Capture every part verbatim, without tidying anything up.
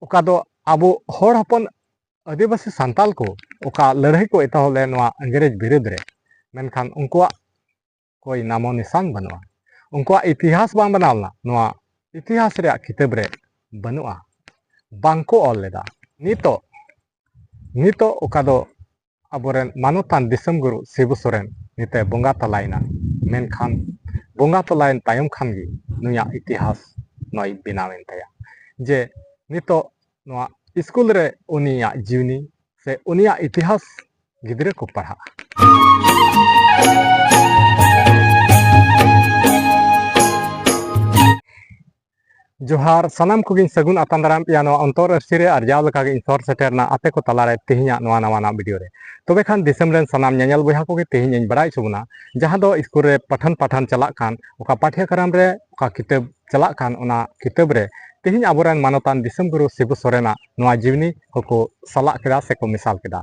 ᱚᱠᱟ ᱫᱚ ᱟᱵᱚ ᱦᱚᱲ ᱦᱚᱯᱚᱱ ᱟᱹᱫᱤᱵᱟᱹᱥᱤ ᱥᱟᱱᱛᱟᱞ ᱠᱚ ᱚᱠᱟ ᱞᱟᱹᱲᱦᱟᱹᱭ ᱠᱚ ᱮᱛᱚᱦᱚᱵ ᱞᱮᱫ ᱱᱚᱣᱟ ᱤᱝᱨᱮᱡᱽ ᱵᱤᱨᱩᱫᱽ ᱨᱮ, ᱢᱮᱱᱠᱷᱟᱱ ᱩᱱᱠᱩᱣᱟᱜ ᱠᱳᱭ ᱱᱟᱢᱚ ᱱᱤᱥᱟᱱ ᱵᱟᱹᱱᱩᱜᱼᱟ᱾ ᱩᱱᱠᱩᱣᱟᱜ ᱤᱛᱤᱦᱟᱥ ᱵᱟᱝ ᱵᱮᱱᱟᱣ ᱞᱮᱱᱟ, ᱱᱚᱣᱟ ᱤᱛᱤᱦᱟᱥ ᱨᱮᱭᱟᱜ ᱠᱤᱛᱟᱹᱵ ᱨᱮ ᱵᱟᱹᱱᱩᱜᱼᱟ, ᱵᱟᱝ ᱠᱚ ᱚᱞ ᱞᱮᱫᱟ᱾ ᱱᱤᱛᱚᱜ, ᱱᱤᱛᱚᱜ ᱚᱠᱟ ᱫᱚ ᱟᱵᱚᱨᱮᱱ ᱢᱟᱱᱚᱛᱟᱱ ᱫᱤᱥᱚᱢ ᱜᱩᱨᱩ ᱥᱤᱵᱩ ᱥᱚᱨᱮᱱ ᱱᱤᱛᱮ ᱵᱚᱸᱜᱟ ᱛᱟᱞᱟᱭᱮᱱᱟ, ᱢᱮᱱᱠᱷᱟᱱ ᱵᱚᱸᱜᱟ ᱛᱟᱞᱟᱭᱮᱱ ᱛᱟᱭᱚᱢ ᱠᱷᱟᱱ ᱜᱮ ᱱᱩᱭᱟᱜ ᱤᱛᱤᱦᱟᱥ ᱱᱚᱭ ᱵᱮᱱᱟᱣᱮᱱ ᱛᱟᱭᱟ᱾ ᱡᱮ ᱱᱤᱛᱚᱜ ᱱᱚᱣᱟ ᱥᱠᱩᱞ ᱨᱮ ᱩᱱᱤᱭᱟᱜ ᱡᱤᱣᱱᱤ ᱥᱮ ᱩᱱᱤᱭᱟᱜ ᱤᱛᱤᱦᱟᱥ ᱜᱤᱫᱽᱨᱟᱹ ᱠᱚ ᱯᱟᱲᱦᱟᱜᱼᱟ᱾ ᱡᱚᱦᱟᱨ, ᱥᱟᱱᱟᱢ ᱠᱚᱜᱮᱧ ᱥᱟᱹᱜᱩᱱ ᱟᱛᱟᱝ ᱫᱟᱨᱟᱢ ᱯᱮᱭᱟ ᱱᱚᱣᱟ ᱚᱱᱛᱚᱨ ᱟᱹᱨᱥᱤ ᱨᱮ, ᱟᱨ ᱡᱟᱣ ᱞᱮᱠᱟᱜᱮ ᱤᱧ ᱥᱚᱦᱚᱨ ᱥᱮᱴᱮᱨ ᱮᱱᱟ ᱟᱯᱮ ᱠᱚ ᱛᱟᱞᱟᱨᱮ ᱛᱮᱦᱮᱧᱟᱜ ᱱᱚᱣᱟ ᱱᱟᱣᱟᱱᱟᱜ ᱵᱷᱤᱰᱤᱭᱳ ᱨᱮ᱾ ᱛᱚᱵᱮ ᱠᱷᱟᱱ ᱫᱤᱥᱚᱢ ᱨᱮᱱ ᱥᱟᱱᱟᱢ ᱧᱮᱧᱮᱞ ᱵᱚᱭᱦᱟ ᱠᱚᱜᱮ ᱛᱮᱦᱮᱧ ᱤᱧ ᱵᱟᱲᱟᱭ ᱦᱚᱪᱚ ᱵᱚᱱᱟ, ᱡᱟᱦᱟᱸ ᱫᱚ ᱥᱠᱩᱞ ᱨᱮ ᱯᱟᱴᱷᱟᱱ ᱯᱟᱴᱷᱟᱱ ᱪᱟᱞᱟᱜ ᱠᱟᱱ, ᱚᱠᱟ ᱯᱟᱴᱷᱭᱟᱠᱨᱚᱢ ᱨᱮ ᱚᱠᱟ ᱠᱤᱛᱟᱹᱵ ᱪᱟᱞᱟᱜ ᱠᱟᱱ, ᱚᱱᱟ ᱠᱤᱛᱟᱹᱵ ᱨᱮ ᱛᱮᱦᱮᱧ ᱟᱵᱚᱨᱮᱱ ᱢᱟᱱᱚᱛᱟᱱ ᱫᱤᱥᱚᱢ ᱜᱩᱨᱩ ᱥᱤᱵᱩ ᱥᱚᱨᱮᱱᱟᱜ ᱱᱚᱣᱟ ᱡᱤᱣᱱᱤ ᱦᱚᱸᱠᱚ ᱥᱟᱞᱟᱜ ᱠᱮᱫᱟ ᱥᱮᱠᱚ ᱢᱮᱥᱟᱞ ᱠᱮᱫᱟ᱾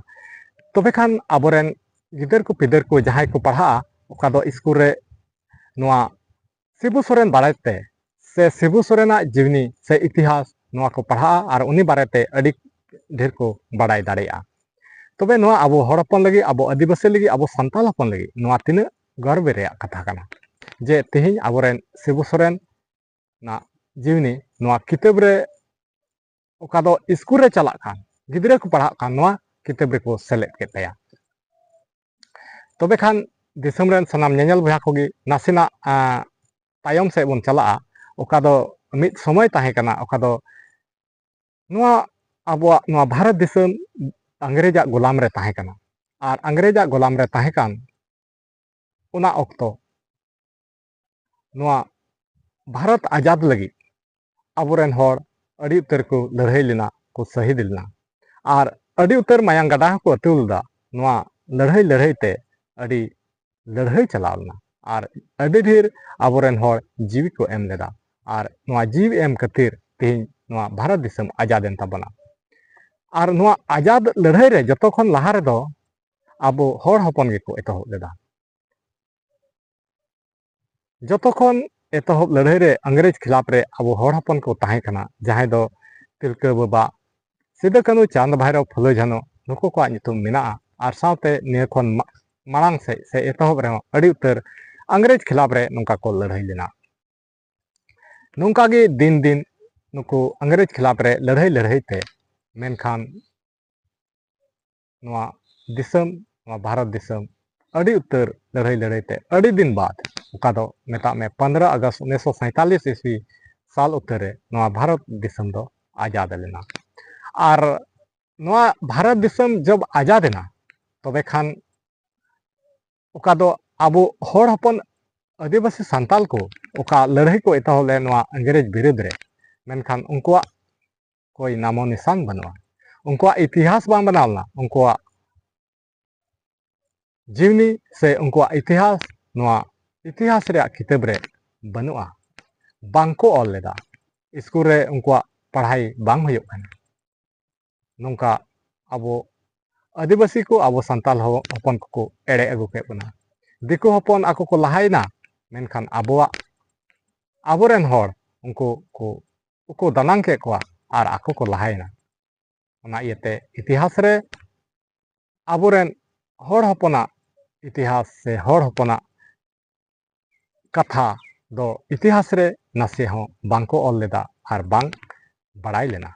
ᱛᱚᱵᱮ ᱠᱷᱟᱱ ᱟᱵᱚᱨᱮᱱ ᱜᱤᱫᱟᱹᱨ ᱠᱚ ᱯᱤᱫᱟᱹᱨ ᱠᱚ ᱡᱟᱦᱟᱸᱭ ᱠᱚ ᱯᱟᱲᱦᱟᱜᱼᱟ, ᱚᱠᱟ ᱫᱚ ᱥᱠᱩᱞ ᱨᱮ ᱱᱚᱣᱟ ᱥᱤᱵᱩ ᱥᱚᱨᱮᱱ ᱵᱟᱨᱮᱛᱮ ᱥᱮ ᱥᱤᱵᱩ ᱥᱚᱨᱮᱱᱟᱜ ᱡᱤᱣᱱᱤ ᱥᱮ ᱤᱛᱤᱦᱟᱥ ᱱᱚᱣᱟ ᱠᱚ ᱯᱟᱲᱦᱟᱜᱼᱟ ᱟᱨ ᱩᱱᱤ ᱵᱟᱨᱮᱛᱮ ᱟᱹᱰᱤ ᱰᱷᱮᱨ ᱠᱚ ᱵᱟᱲᱟᱭ ᱫᱟᱲᱮᱭᱟᱜᱼᱟ᱾ ᱛᱚᱵᱮ ᱱᱚᱣᱟ ᱟᱵᱚ ᱦᱚᱲ ᱦᱚᱯᱚᱱ ᱞᱟᱹᱜᱤᱫ, ᱟᱵᱚ ᱟᱹᱫᱤᱵᱟᱹᱥᱤ ᱞᱟᱹᱜᱤᱫ, ᱟᱵᱚ ᱥᱟᱱᱛᱟᱲ ᱦᱚᱯᱚᱱ ᱞᱟᱹᱜᱤᱫ ᱱᱚᱣᱟ ᱛᱤᱱᱟᱹᱜ ᱜᱚᱨᱵᱮ ᱨᱮᱭᱟᱜ ᱠᱟᱛᱷᱟ ᱠᱟᱱᱟ ᱡᱮ ᱛᱮᱦᱮᱧ ᱟᱵᱚᱨᱮᱱ ᱥᱤᱵᱩ ᱥᱚᱨᱮᱱ ᱱᱟᱜ ᱡᱤᱣᱱᱤ ᱱᱚᱣᱟ ᱠᱤᱛᱟᱹᱵ ᱨᱮ ᱚᱠᱟ ᱫᱚ ᱥᱠᱩᱞ ᱨᱮ ᱪᱟᱞᱟᱜ ᱠᱟᱱ, ᱜᱤᱫᱽᱨᱟᱹ ᱠᱚ ᱯᱟᱲᱦᱟᱜ ᱠᱟᱱ, ᱱᱚᱣᱟ ᱠᱤᱛᱟᱹᱵ ᱨᱮᱠᱚ ᱥᱮᱞᱮᱫ ᱠᱮᱫ ᱛᱟᱭᱟ᱾ ᱛᱚᱵᱮ ᱠᱷᱟᱱ ᱫᱤᱥᱚᱢ ᱨᱮᱱ ᱥᱟᱱᱟᱢ ᱧᱮᱧᱮᱞ ᱵᱚᱭᱦᱟ ᱠᱚᱜᱮ ᱱᱟᱥᱮᱱᱟᱜ, ᱟᱸ, ᱛᱟᱭᱚᱢ ᱥᱮᱫ ᱵᱚᱱ ᱪᱟᱞᱟᱜᱼᱟ᱾ ᱚᱠᱟ ᱫᱚ ᱢᱤᱫ ᱥᱚᱢᱚᱭ ᱛᱟᱦᱮᱸ ᱠᱟᱱᱟ, ᱚᱠᱟ ᱫᱚ ᱱᱚᱣᱟ ᱟᱵᱚᱣᱟᱜ ᱱᱚᱣᱟ ᱵᱷᱟᱨᱚᱛ ᱫᱤᱥᱚᱢ ᱤᱝᱨᱮᱡᱟᱜ ᱜᱳᱞᱟᱢ ᱨᱮ ᱛᱟᱦᱮᱸ ᱠᱟᱱᱟ, ᱟᱨ ᱤᱝᱨᱮᱡᱟᱜ ᱜᱳᱞᱟᱢ ᱨᱮ ᱛᱟᱦᱮᱸ ᱠᱟᱱ ᱚᱱᱟ ᱚᱠᱛᱚ ᱱᱚᱣᱟ ᱵᱷᱟᱨᱚᱛ ᱟᱡᱟᱫ ᱞᱟᱹᱜᱤᱫ ᱟᱵᱚᱨᱮᱱ ᱦᱚᱲ ᱟᱹᱰᱤ ᱩᱛᱟᱹᱨ ᱠᱚ ᱞᱟᱹᱲᱦᱟᱹᱭ ᱞᱮᱱᱟ, ᱠᱚ ᱥᱟᱹᱦᱤᱫ ᱞᱮᱱᱟ, ᱟᱨ ᱟᱹᱰᱤ ᱩᱛᱟᱹᱨ ᱢᱟᱭᱟᱝ ᱜᱟᱰᱟ ᱦᱚᱸᱠᱚ ᱟᱹᱛᱩ ᱞᱮᱫᱟ᱾ ᱱᱚᱣᱟ ᱞᱟᱹᱲᱦᱟᱹᱭ ᱞᱟᱹᱲᱦᱟᱹᱭ ᱛᱮ ᱟᱹᱰᱤ ᱞᱟᱹᱲᱦᱟᱹᱭ ᱪᱟᱞᱟᱣ ᱞᱮᱱᱟ, ᱟᱨ ᱟᱹᱰᱤ ᱰᱷᱮᱨ ᱟᱵᱚᱨᱮᱱ ᱦᱚᱲ ᱡᱤᱣᱤ ᱠᱚ ᱮᱢ ᱞᱮᱫᱟ, ᱟᱨ ᱱᱚᱣᱟ ᱡᱤᱣᱤ ᱮᱢ ᱠᱷᱟᱹᱛᱤᱨ ᱛᱮᱦᱮᱧ ᱱᱚᱣᱟ ᱵᱷᱟᱨᱚᱛ ᱫᱤᱥᱚᱢ ᱟᱡᱟᱫ ᱮᱱ ᱛᱟᱵᱚᱱᱟ᱾ ᱟᱨ ᱱᱚᱣᱟ ᱟᱡᱟᱫ ᱞᱟᱹᱲᱦᱟᱹᱭ ᱨᱮ ᱡᱚᱛᱚ ᱠᱷᱚᱱ ᱞᱟᱦᱟ ᱨᱮᱫᱚ ᱟᱵᱚ ᱦᱚᱲ ᱦᱚᱯᱚᱱ ᱜᱮᱠᱚ ᱮᱛᱚᱦᱚᱵ ᱞᱮᱫᱟ᱾ ᱡᱚᱛᱚ ᱠᱷᱚᱱ ᱮᱛᱚᱦᱚᱵ ᱞᱟᱹᱲᱦᱟᱹᱭ ᱨᱮ ᱤᱝᱨᱮᱡᱽ ᱠᱷᱤᱞᱟᱯ ᱨᱮ ᱟᱵᱚ ᱦᱚᱲ ᱦᱚᱯᱚᱱ ᱠᱚ ᱛᱟᱦᱮᱸ ᱠᱟᱱᱟ, ᱡᱟᱦᱟᱸᱭ ᱫᱚ ᱛᱤᱞᱠᱟᱹ ᱵᱟᱵᱟ, ᱥᱤᱫᱩ ᱠᱟᱹᱱᱦᱩ, ᱪᱟᱸᱫᱽ ᱵᱷᱟᱭᱨᱚ, ᱯᱷᱩᱞᱳ ᱡᱷᱟᱱᱳ, ᱱᱩᱠᱩ ᱠᱚᱣᱟᱜ ᱧᱩᱛᱩᱢ ᱢᱮᱱᱟᱜᱼᱟ᱾ ᱟᱨ ᱥᱟᱶᱛᱮ ᱱᱤᱭᱟᱹ ᱠᱷᱚᱱ ᱢᱟ-, ᱢᱟᱲᱟᱝ ᱥᱮᱫ ᱥᱮ ᱮᱛᱚᱦᱚᱵ ᱨᱮᱦᱚᱸ ᱟᱹᱰᱤ ᱩᱛᱟᱹᱨ ᱤᱝᱨᱮᱡᱽ ᱠᱷᱤᱞᱟᱯ ᱨᱮ ᱱᱚᱝᱠᱟ ᱠᱚ ᱞᱟᱹᱲᱦᱟᱹᱭ ᱞᱮᱱᱟ᱾ ᱱᱚᱝᱠᱟ ᱜᱮ ᱫᱤᱱ ᱫᱤᱱ ᱱᱩᱠᱩ ᱤᱝᱨᱮᱡᱽ ᱠᱷᱤᱞᱟᱯ ᱨᱮ ᱞᱟᱹᱲᱦᱟᱹᱭ ᱞᱟᱹᱲᱦᱟᱹᱭ ᱛᱮ, ᱢᱮᱱᱠᱷᱟᱱ ᱱᱚᱣᱟ ᱫᱤᱥᱚᱢ, ᱱᱚᱣᱟ ᱵᱷᱟᱨᱚᱛ ᱫᱤᱥᱚᱢ ᱟᱹᱰᱤ ᱩᱛᱟᱹᱨ ᱞᱟᱹᱲᱦᱟᱹᱭ ᱞᱟᱹᱲᱦᱟᱹᱭ ᱛᱮ ᱟᱹᱰᱤ ᱫᱤᱱ ᱵᱟᱫ, ᱚᱠᱟ ᱫᱚ ᱢᱮᱛᱟᱜ ᱢᱮ ᱯᱚᱱᱨᱚ ᱟᱜᱚᱥᱴ ᱩᱱᱤᱥᱥᱚ ᱥᱟᱸᱭᱛᱟᱞᱤᱥ ᱤᱥᱣᱤ ᱥᱟᱞ ᱩᱛᱟᱹᱨ ᱨᱮ ᱱᱚᱣᱟ ᱵᱷᱟᱨᱚᱛ ᱫᱤᱥᱚᱢ ᱫᱚ ᱟᱡᱟᱫ ᱞᱮᱱᱟ᱾ ᱟᱨ ᱱᱚᱣᱟ ᱵᱷᱟᱨᱚᱛ ᱫᱤᱥᱚᱢ ᱡᱚᱵ ᱟᱡᱟᱫ ᱮᱱᱟ, ᱛᱚᱵᱮ ᱠᱷᱟᱱ ᱚᱠᱟ ᱫᱚ ᱟᱵᱚ ᱦᱚᱲ ᱦᱚᱯᱚᱱ ᱟᱹᱫᱤᱵᱟᱹᱥᱤ ᱥᱟᱱᱛᱟᱞ ᱠᱚ ᱚᱠᱟ ᱞᱟᱹᱲᱦᱟᱹᱭ ᱠᱚ ᱮᱛᱚᱦᱚᱵ ᱞᱮᱫ ᱱᱚᱣᱟ ᱤᱝᱨᱮᱡᱽ ᱵᱤᱨᱩᱫᱽ ᱨᱮ, ᱢᱮᱱᱠᱷᱟᱱ ᱩᱱᱠᱩᱣᱟᱜ ᱠᱳᱭ ᱱᱟᱢᱚ ᱱᱤᱥᱟᱱ ᱵᱟᱹᱱᱩᱜᱼᱟ᱾ ᱩᱱᱠᱩᱣᱟᱜ ᱤᱛᱤᱦᱟᱥ ᱵᱟᱝ ᱵᱮᱱᱟᱣ ᱞᱮᱱᱟ᱾ ᱩᱱᱠᱩᱣᱟᱜ ᱡᱤᱣᱱᱤ ᱥᱮ ᱩᱱᱠᱩᱣᱟᱜ ᱤᱛᱤᱦᱟᱥ ᱱᱚᱣᱟ ᱤᱛᱤᱦᱟᱥ ᱨᱮᱭᱟᱜ ᱠᱤᱛᱟᱹᱵ ᱨᱮ ᱵᱟᱹᱱᱩᱜᱼᱟ, ᱵᱟᱝ ᱠᱚ ᱚᱞ ᱞᱮᱫᱟ᱾ ᱥᱠᱩᱞ ᱨᱮ ᱩᱱᱠᱩᱣᱟᱜ ᱯᱟᱲᱦᱟᱭ ᱵᱟᱝ ᱦᱩᱭᱩᱜ ᱠᱟᱱᱟ᱾ ᱱᱚᱝᱠᱟ ᱟᱵᱚ ᱟᱹᱫᱤᱵᱟᱹᱥᱤ ᱠᱚ ᱟᱵᱚ ᱥᱟᱱᱛᱟᱞ ᱦᱚ-, ᱦᱚᱯᱚᱱ ᱠᱚᱠᱚ ᱮᱲᱮ ᱟᱹᱜᱩ ᱠᱮᱫ ᱵᱚᱱᱟ᱾ ᱫᱤᱠᱩ ᱦᱚᱯᱚᱱ ᱟᱠᱚ ᱠᱚ ᱞᱟᱦᱟᱭᱮᱱᱟ, ᱢᱮᱱᱠᱷᱟᱱ ᱟᱵᱚᱣᱟᱜ, ᱟᱵᱚᱨᱮᱱ ᱦᱚᱲ ᱩᱱᱠᱩ ᱠᱚ, ᱠᱚ ᱫᱟᱱᱟᱝ ᱠᱮᱫ ᱠᱚᱣᱟ ᱟᱨ ᱟᱠᱚ ᱠᱚ ᱞᱟᱦᱟᱭᱮᱱᱟ᱾ ᱚᱱᱟ ᱤᱭᱟᱹᱛᱮ ᱤᱛᱤᱦᱟᱥ ᱨᱮ ᱟᱵᱚᱨᱮᱱ ᱦᱚᱲ ᱦᱚᱯᱚᱱᱟᱜ ᱤᱛᱤᱦᱟᱥ ᱥᱮ ᱦᱚᱲ ᱦᱚᱯᱚᱱᱟᱜ ᱠᱟᱛᱷᱟ ᱫᱚ ᱤᱛᱤᱦᱟᱥ ᱨᱮ ᱱᱟᱥᱮ ᱦᱚᱸ ᱵᱟᱝ ᱠᱚ ᱚᱞ ᱞᱮᱫᱟ ᱟᱨ ᱵᱟᱝ ᱵᱟᱲᱟᱭ ᱞᱮᱱᱟ᱾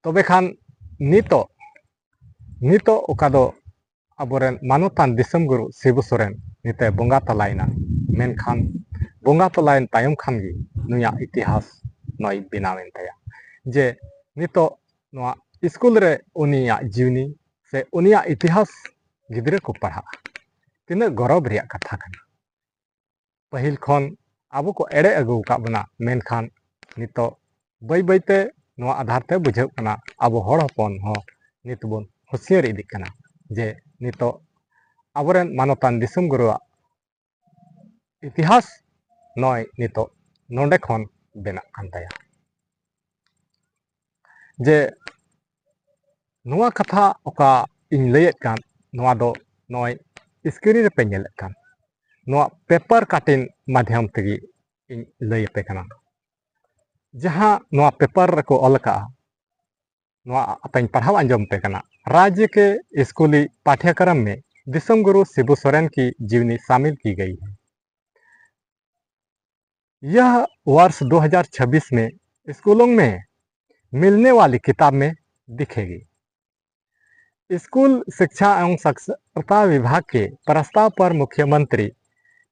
ᱛᱚᱵᱮ ᱠᱷᱟᱱ ᱱᱤᱛᱚᱜ, ᱱᱤᱛᱚᱜ ᱚᱠᱟ ᱫᱚ ᱟᱵᱚᱨᱮᱱ ᱢᱟᱱᱚᱛᱟᱱ ᱫᱤᱥᱚᱢ ᱜᱩᱨᱩ ᱥᱤᱵᱩ ᱥᱚᱨᱮᱱ ᱱᱤᱛᱮ ᱵᱚᱸᱜᱟ ᱛᱟᱞᱟᱭᱮᱱᱟ, ᱢᱮᱱᱠᱷᱟᱱ ᱵᱚᱸᱜᱟ ᱛᱟᱞᱟᱭᱮᱱ ᱛᱟᱭᱚᱢ ᱠᱷᱟᱱ ᱜᱮ ᱱᱩᱭᱟᱜ ᱤᱛᱤᱦᱟᱥ ᱱᱚᱭ ᱵᱮᱱᱟᱣᱮᱱ ᱛᱟᱭᱟ᱾ ᱡᱮ ᱱᱤᱛᱚᱜ ᱱᱚᱣᱟ ᱥᱠᱩᱞ ᱨᱮ ᱩᱱᱤᱭᱟᱜ ᱡᱤᱣᱱᱤ ᱥᱮ ᱩᱱᱤᱭᱟᱜ ᱤᱛᱤᱦᱟᱥ ᱜᱤᱫᱽᱨᱟᱹ ᱠᱚ ᱯᱟᱲᱦᱟᱜᱼᱟ᱾ ᱛᱤᱱᱟᱹᱜ ᱜᱚᱨᱚᱵᱽ ᱨᱮᱭᱟᱜ ᱠᱟᱛᱷᱟ ᱠᱟᱱᱟ᱾ ᱯᱟᱹᱦᱤᱞ ᱠᱷᱚᱱ ᱟᱵᱚ ᱠᱚ ᱮᱲᱮ ᱟᱹᱜᱩ ᱟᱠᱟᱫ ᱵᱚᱱᱟ, ᱢᱮᱱᱠᱷᱟᱱ ᱱᱤᱛᱚᱜ ᱵᱟᱹᱭ ᱵᱟᱹᱭᱛᱮ ᱱᱚᱣᱟ ᱟᱫᱷᱟᱨ ᱛᱮ ᱵᱩᱡᱷᱟᱹᱜ ᱠᱟᱱᱟ, ᱟᱵᱚ ᱦᱚᱲ ᱦᱚᱯᱚᱱ ᱦᱚᱸ ᱱᱤᱛ ᱵᱚᱱ ᱦᱩᱸᱥᱤᱭᱟᱹᱨ ᱤᱫᱤᱜ ᱠᱟᱱᱟ᱾ ᱡᱮ ᱱᱤᱛᱚᱜ ᱟᱵᱚᱨᱮᱱ ᱢᱟᱱᱚᱛᱟᱱ ᱫᱤᱥᱚᱢ ᱜᱩᱨᱩᱣᱟᱜ ᱤᱛᱤᱦᱟᱥ ᱱᱚᱜᱼᱚᱭ ᱱᱤᱛᱚᱜ ᱱᱚᱰᱮ ᱠᱷᱚᱱ ᱵᱮᱱᱟᱜ ᱠᱟᱱ ᱛᱟᱭᱟ᱾ ᱡᱮ ᱱᱚᱣᱟ ᱠᱟᱛᱷᱟ ᱚᱠᱟ ᱤᱧ ᱞᱟᱹᱭᱮᱫ ᱠᱟᱱ, ᱱᱚᱣᱟ ᱫᱚ ᱱᱚᱜᱼᱚᱭ ᱥᱠᱨᱤᱱ ᱨᱮᱯᱮ ᱧᱮᱞᱮᱫ ᱠᱟᱱ, ᱱᱚᱣᱟ ᱯᱮᱯᱟᱨ ᱠᱟᱴᱤᱝ ᱢᱟᱫᱽᱫᱷᱚᱢ ᱛᱮᱜᱮ ᱤᱧ ᱞᱟᱹᱭ ᱟᱯᱮ ᱠᱟᱱᱟ᱾ ᱡᱟᱦᱟᱸ ᱱᱚᱣᱟ ᱯᱮᱯᱟᱨ ᱨᱮᱠᱚ ᱚᱞ ᱟᱠᱟᱫᱼᱟ, ᱱᱚᱣᱟ ᱟᱯᱮᱧ ᱯᱟᱲᱦᱟᱣ ᱟᱸᱡᱚᱢ ᱯᱮ ᱠᱟᱱᱟ᱾ राज्य के स्कूली पाठ्यक्रम में विश्वगुरु शिबू सोरेन की जीवनी शामिल की गई है। यह वर्ष दो हज़ार छब्बीस में स्कूलों में मिलने वाली किताब में दिखेगी। स्कूल शिक्षा एवं साक्षरता विभाग के प्रस्ताव पर मुख्यमंत्री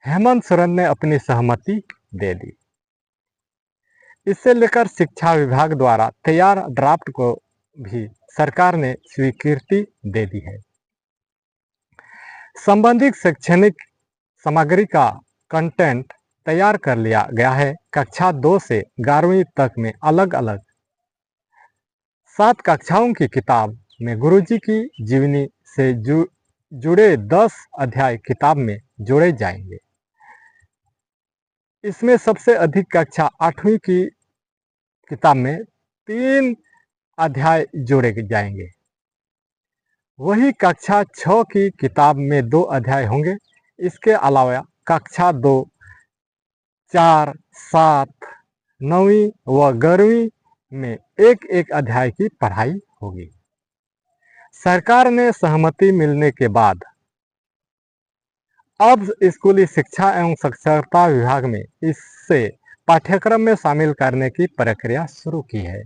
हेमंत सोरेन ने अपनी सहमति दे दी। इसे लेकर शिक्षा विभाग द्वारा तैयार ड्राफ्ट को भी सरकार ने स्वीकृति दे दी है। संबंधित शैक्षणिक सामग्री का कंटेंट तैयार कर लिया गया है। कक्षा दो से ग्यारहवीं तक में अलग-अलग सात कक्षाओं की किताब में गुरुजी की जीवनी से जु-, जुड़े दस अध्याय किताब में जोड़े जाएंगे। इसमें सबसे अधिक कक्षा आठवीं की किताब में तीन अध्याय जोड़े जाएंगे। वही कक्षा छः की किताब में दो अध्याय होंगे। इसके अलावा कक्षा दो, चार, सात, नौवीं व ग्यारहवीं में एक एक अध्याय की पढ़ाई होगी। सरकार ने सहमति मिलने के बाद अब स्कूली शिक्षा एवं साक्षरता विभाग में इससे पाठ्यक्रम में शामिल करने की प्रक्रिया शुरू की है।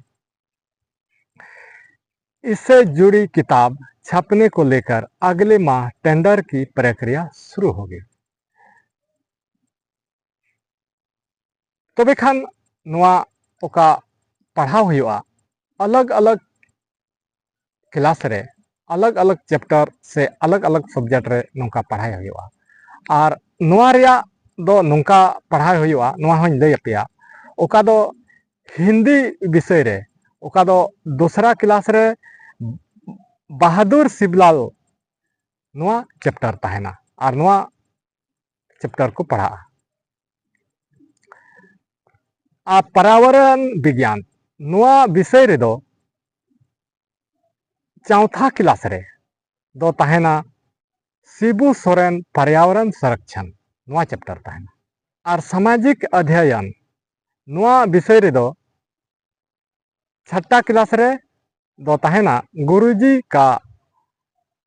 इससे जुड़ी किताब छपने को लेकर अगले माह टेंडर की प्रक्रिया शुरू होगी। ᱛᱚᱵᱮ ᱠᱷᱟᱱ ᱱᱚᱣᱟ ᱚᱠᱟ ᱯᱟᱲᱦᱟᱣ ᱦᱩᱭᱩᱜᱼᱟ, ᱟᱞᱟᱜᱽ ᱟᱞᱟᱜᱽ ᱠᱞᱟᱥ ᱨᱮ ᱟᱞᱟᱜᱽ ᱟᱞᱟᱜᱽ ᱪᱮᱯᱴᱟᱨ ᱥᱮ ᱟᱞᱟᱜᱽ ᱟᱞᱟᱜᱽ ᱥᱟᱵᱡᱮᱠᱴ ᱨᱮ ᱱᱚᱝᱠᱟ ᱯᱟᱲᱦᱟᱣ ᱦᱩᱭᱩᱜᱼᱟ᱾ ᱟᱨ ᱱᱚᱣᱟ ᱨᱮᱭᱟᱜ ᱫᱚ ᱱᱚᱝᱠᱟ ᱯᱟᱲᱦᱟᱣ ᱦᱩᱭᱩᱜᱼᱟ, ᱱᱚᱣᱟ ᱦᱚᱸᱧ ᱞᱟᱹᱭ ᱟᱯᱮᱭᱟ᱾ ᱚᱠᱟ ᱫᱚ ᱦᱤᱱᱫᱤ ᱵᱤᱥᱚᱭ ᱨᱮ, ᱚᱠᱟ ᱫᱚ ᱫᱚᱥᱨᱟ ᱠᱞᱟᱥ ᱨᱮ ᱵᱟᱦᱟᱫᱩᱨ ᱥᱤᱵᱞᱟᱞ, ᱱᱚᱣᱟ ᱪᱮᱯᱴᱟᱨ ᱛᱟᱦᱮᱱᱟ ᱟᱨ ᱱᱚᱣᱟ ᱪᱮᱯᱴᱟᱨ ᱠᱚ ᱯᱟᱲᱦᱟᱜᱼᱟ᱾ ᱟᱨ ᱯᱚᱨᱭᱟᱵᱚᱨᱚᱱ ᱵᱤᱜᱽᱭᱟᱱ, ᱱᱚᱣᱟ ᱵᱤᱥᱚᱭ ᱨᱮᱫᱚ ᱪᱟᱣᱛᱷᱟ ᱠᱞᱟᱥ ᱨᱮ ᱫᱚ ᱛᱟᱦᱮᱱᱟ ᱥᱤᱵᱩ ᱥᱚᱨᱮᱱ ᱯᱚᱨᱭᱟᱵᱚᱨᱚᱱ ᱥᱚᱨᱚᱠᱪᱷᱚᱱ, ᱱᱚᱣᱟ ᱪᱮᱯᱴᱟᱨ ᱛᱟᱦᱮᱱᱟ᱾ ᱟᱨ ᱥᱟᱢᱟᱡᱤᱠ ᱚᱫᱷᱭᱟᱭᱚᱱ, ᱱᱚᱣᱟ ᱵᱤᱥᱚᱭ ᱨᱮᱫᱚ ᱪᱷᱟᱴᱴᱟ ᱠᱞᱟᱥ ᱨᱮ ᱫᱚ ᱛᱟᱦᱮᱱᱟ ᱜᱩᱨᱩᱡᱤ ᱠᱟ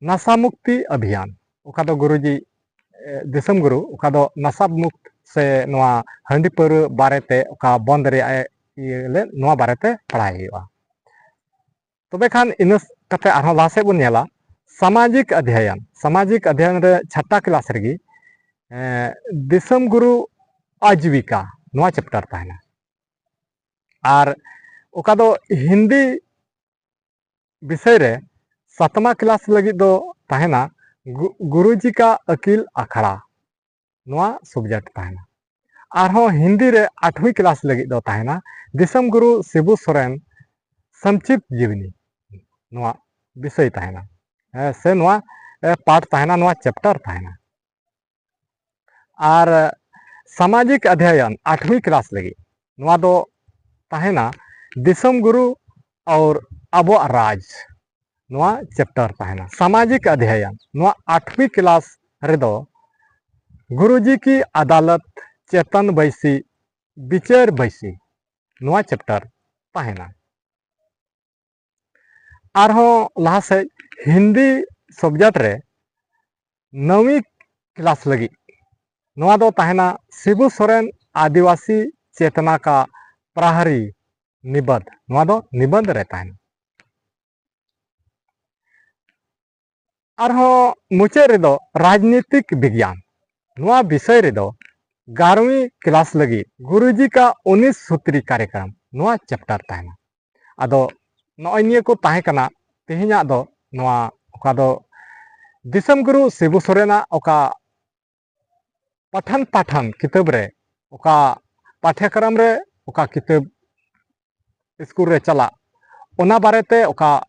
ᱱᱟᱥᱟ ᱢᱩᱠᱛᱤ ᱟᱵᱷᱤᱭᱟᱱ, ᱚᱠᱟ ᱫᱚ ᱜᱩᱨᱩᱡᱤ ᱫᱤᱥᱚᱢ ᱜᱩᱨᱩ ᱚᱠᱟ ᱫᱚ ᱱᱟᱥᱟ ᱢᱩᱠᱛ ᱥᱮ ᱱᱚᱣᱟ ᱦᱟᱺᱰᱤ ᱯᱟᱹᱣᱨᱟᱹ ᱵᱟᱨᱮᱛᱮ ᱚᱠᱟ ᱵᱚᱱᱫ ᱨᱮᱭᱟᱜ ᱮ ᱤᱭᱟᱹ ᱞᱮᱫ, ᱱᱚᱣᱟ ᱵᱟᱨᱮᱛᱮ ᱯᱟᱲᱦᱟᱭ ᱦᱩᱭᱩᱜᱼᱟ᱾ ᱛᱚᱵᱮ ᱠᱷᱟᱱ ᱤᱱᱟᱹ ᱠᱟᱛᱮ ᱟᱨᱦᱚᱸ ᱞᱟᱦᱟ ᱥᱮᱫ ᱵᱚᱱ ᱧᱮᱞᱟ ᱥᱟᱢᱟᱡᱤᱠ ᱟᱫᱷᱭᱟᱭᱚᱱ᱾ ᱥᱟᱢᱟᱡᱤᱠ ᱟᱫᱷᱭᱟᱭᱚᱱ ᱨᱮ ᱪᱷᱟᱴᱴᱟ ᱠᱞᱟᱥ ᱨᱮᱜᱮ ᱫᱤᱥᱚᱢ ᱜᱩᱨᱩ ᱟᱡᱤᱵᱤᱠᱟ ᱱᱚᱣᱟ ᱪᱮᱯᱴᱟᱨ ᱛᱟᱦᱮᱱᱟ᱾ ᱟᱨ ᱚᱠᱟ ᱫᱚ ᱦᱤᱱᱫᱤ ᱵᱤᱥᱚᱭ ᱨᱮ ᱥᱟᱛᱢᱟ ᱠᱞᱟᱥ ᱞᱟᱹᱜᱤᱫ ᱫᱚ ᱛᱟᱦᱮᱱᱟ ᱜᱩᱨᱩᱡᱤ ᱠᱟ ᱟᱹᱠᱤᱞ ᱟᱠᱷᱲᱟ, ᱱᱚᱣᱟ ᱥᱟᱵᱡᱮᱠᱴ ᱛᱟᱦᱮᱱᱟ᱾ ᱟᱨᱦᱚᱸ ᱦᱤᱱᱫᱤ ᱨᱮ ᱟᱴᱷᱣᱤ ᱠᱞᱟᱥ ᱞᱟᱹᱜᱤᱫ ᱫᱚ ᱛᱟᱦᱮᱱᱟ ᱫᱤᱥᱚᱢ ᱜᱩᱨᱩ ᱥᱤᱵᱩ ᱥᱚᱨᱮᱱ ᱥᱚᱝᱠᱷᱤᱯᱛ ᱡᱤᱵᱽᱱᱤ, ᱱᱚᱣᱟ ᱵᱤᱥᱚᱭ ᱛᱟᱦᱮᱱᱟ᱾ ᱦᱮᱸ, ᱥᱮ ᱱᱚᱣᱟ ᱯᱟᱴ ᱛᱟᱦᱮᱱᱟ, ᱱᱚᱣᱟ ᱪᱮᱯᱴᱟᱨ ᱛᱟᱦᱮᱱᱟ᱾ ᱟᱨ ᱥᱟᱢᱟᱡᱤᱠ ᱟᱫᱷᱭᱟᱭᱚᱱ ᱟᱴᱷᱣᱤ ᱠᱞᱟᱥ ᱞᱟᱹᱜᱤᱫ ᱱᱚᱣᱟ ᱫᱚ ᱛᱟᱦᱮᱱᱟ ᱫᱤᱥᱚᱢ ᱜᱩᱨᱩ ᱟᱨ ᱟᱵᱚᱣᱟᱜ ᱨᱟᱡᱽ, ᱱᱚᱣᱟ ᱪᱮᱯᱴᱟᱨ ᱛᱟᱦᱮᱱᱟ᱾ ᱥᱟᱢᱟᱡᱤᱠ ᱟᱫᱷᱭᱟᱭᱚᱱ ᱱᱚᱣᱟ ᱟᱴᱷᱣᱤ ᱠᱞᱟᱥ ᱨᱮᱫᱚ ᱜᱩᱨᱩᱡᱤ ᱠᱤ ᱟᱫᱟᱞᱚᱛ, ᱪᱮᱛᱚᱱ ᱵᱟᱹᱭᱥᱤ, ᱵᱤᱪᱟᱹᱨ ᱵᱟᱹᱭᱥᱤ, ᱱᱚᱣᱟ ᱪᱮᱯᱴᱟᱨ ᱛᱟᱦᱮᱱᱟ᱾ ᱟᱨᱦᱚᱸ ᱞᱟᱦᱟ ᱥᱮᱫ ᱦᱤᱱᱫᱤ ᱥᱟᱵᱡᱮᱠᱴ ᱨᱮ ᱱᱚᱣᱤ ᱠᱞᱟᱥ ᱞᱟᱹᱜᱤᱫ ᱱᱚᱣᱟ ᱫᱚ ᱛᱟᱦᱮᱱᱟ ᱥᱤᱵᱩ ᱥᱚᱨᱮᱱ ᱟᱹᱫᱤᱵᱟᱹᱥᱤ ᱪᱮᱛᱱᱟ ᱠᱟ ᱯᱨᱟᱦᱟᱨᱤ ᱱᱤᱵᱟᱫ, ᱱᱚᱣᱟ ᱫᱚ ᱱᱤᱵᱟᱫ ᱨᱮ ᱛᱟᱦᱮᱱᱟ᱾ ᱟᱨᱦᱚᱸ ᱢᱩᱪᱟᱹᱫ ᱨᱮᱫᱚ ᱨᱟᱡᱽᱱᱤᱛᱤᱠ ᱵᱤᱜᱽᱭᱟᱱ, ᱱᱚᱣᱟ ᱵᱤᱥᱚᱭ ᱨᱮᱫᱚ ᱜᱟᱨᱚᱣᱤ ᱠᱞᱟᱥ ᱞᱟᱹᱜᱤᱫ ᱜᱩᱨᱩᱡᱤ ᱠᱟ ᱩᱱᱤᱥ ᱥᱩᱛᱨᱤ ᱠᱟᱨᱭᱚᱠᱨᱚᱢ, ᱱᱚᱣᱟ ᱪᱮᱯᱴᱟᱨ ᱛᱟᱦᱮᱱᱟ᱾ ᱟᱫᱚ ᱱᱚᱜᱼᱚᱭ ᱱᱤᱭᱟᱹ ᱠᱚ ᱛᱟᱦᱮᱸ ᱠᱟᱱᱟ ᱛᱮᱦᱮᱧᱟᱜ ᱫᱚ, ᱱᱚᱣᱟ ᱚᱠᱟ ᱫᱚ ᱫᱤᱥᱚᱢ ᱜᱩᱨᱩ ᱥᱤᱵᱩ ᱥᱚᱨᱮᱱᱟᱜ ᱚᱠᱟ ᱯᱟᱴᱷᱟᱱ ᱯᱟᱴᱷᱟᱱ ᱠᱤᱛᱟᱹᱵ ᱨᱮ, ᱚᱠᱟ ᱯᱟᱴᱷᱭᱚᱠᱨᱚᱢ ᱨᱮ, ᱚᱠᱟ ᱠᱤᱛᱟᱹᱵ ᱥᱠᱩᱞ ᱨᱮ ᱪᱟᱞᱟᱜ, ᱚᱱᱟ ᱵᱟᱨᱮᱛᱮ ᱚᱠᱟ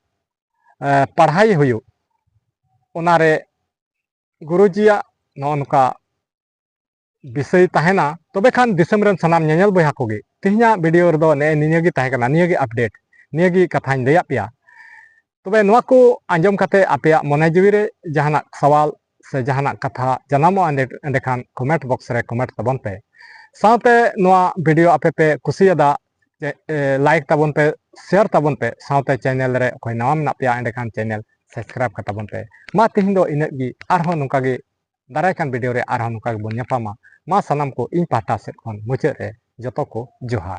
ᱯᱟᱲᱦᱟᱭ ᱦᱩᱭᱩᱜ, ᱚᱱᱟᱨᱮ ᱜᱩᱨᱩᱡᱤᱭᱟᱜ ᱱᱚᱜᱼᱚ ᱱᱚᱝᱠᱟ ᱵᱤᱥᱚᱭ ᱛᱟᱦᱮᱱᱟ᱾ ᱛᱚᱵᱮ ᱠᱷᱟᱱ ᱫᱤᱥᱚᱢ ᱨᱮᱱ ᱥᱟᱱᱟᱢ ᱧᱮᱧᱮᱞ ᱵᱚᱭᱦᱟ ᱠᱚᱜᱮ, ᱛᱮᱦᱮᱧᱟᱜ ᱵᱷᱤᱰᱤᱭᱳ ᱨᱮᱫᱚ ᱱᱮᱜᱼᱮ ᱱᱤᱭᱟᱹ ᱜᱮ ᱛᱟᱦᱮᱸ ᱠᱟᱱᱟ, ᱱᱤᱭᱟᱹ ᱜᱮ ᱟᱯᱰᱮᱴ, ᱱᱤᱭᱟᱹ ᱜᱮ ᱠᱟᱛᱷᱟᱧ ᱞᱟᱹᱭᱟᱫ ᱯᱮᱭᱟ᱾ ᱛᱚᱵᱮ ᱱᱚᱣᱟ ᱠᱚ ᱟᱸᱡᱚᱢ ᱠᱟᱛᱮ ᱟᱯᱮᱭᱟᱜ ᱢᱚᱱᱮ ᱡᱤᱣᱤ ᱨᱮ ᱡᱟᱦᱟᱱᱟᱜ ᱥᱟᱣᱟᱞ ᱥᱮ ᱡᱟᱦᱟᱱᱟᱜ ᱠᱟᱛᱷᱟ ᱡᱟᱱᱟᱢᱚᱜᱼᱟ, ᱮᱸᱰᱮ-, ᱮᱸᱰᱮᱠᱷᱟᱱ ᱠᱚᱢᱮᱱᱴ ᱵᱚᱠᱥ ᱨᱮ ᱠᱚᱢᱮᱱᱴ ᱛᱟᱵᱚᱱ ᱯᱮ᱾ ᱥᱟᱶᱛᱮ ᱱᱚᱣᱟ ᱵᱷᱤᱰᱤᱭᱳ ᱟᱯᱮ ᱯᱮ ᱠᱩᱥᱤᱭᱟᱫᱟ, ᱡᱮ, ᱮ, ᱞᱟᱭᱤᱠ ᱛᱟᱵᱚᱱ ᱯᱮ, share ᱛᱟᱵᱚᱱ ᱯᱮ, ᱥᱟᱶᱛᱮ channel ᱨᱮ ᱚᱠᱚᱭ ᱱᱟᱣᱟ ᱢᱮᱱᱟᱜ ᱯᱮᱭᱟ ᱮᱸᱰᱮᱠᱷᱟᱱ channel subscribe ᱠᱟᱛᱟᱵᱚᱱ ᱯᱮ᱾ ᱢᱟ ᱛᱮᱦᱮᱧ ᱫᱚ ᱤᱱᱟᱹᱜ ᱜᱮ, ᱟᱨᱦᱚᱸ ᱱᱚᱝᱠᱟ ᱜᱮ ᱫᱟᱨᱟᱭ ᱠᱟᱱ video ᱨᱮ ᱟᱨᱦᱚᱸ ᱱᱚᱝᱠᱟ ᱜᱮᱵᱚᱱ ᱧᱟᱯᱟᱢᱟ᱾ ᱢᱟ ᱥᱟᱱᱟᱢ ᱠᱚ ᱤᱧ ᱯᱟᱦᱴᱟ ᱥᱮᱫ ᱠᱷᱚᱱ ᱢᱩᱪᱟᱹᱫ ᱨᱮ ᱡᱚᱛᱚ ᱠᱚ ᱡᱚᱦᱟᱨ᱾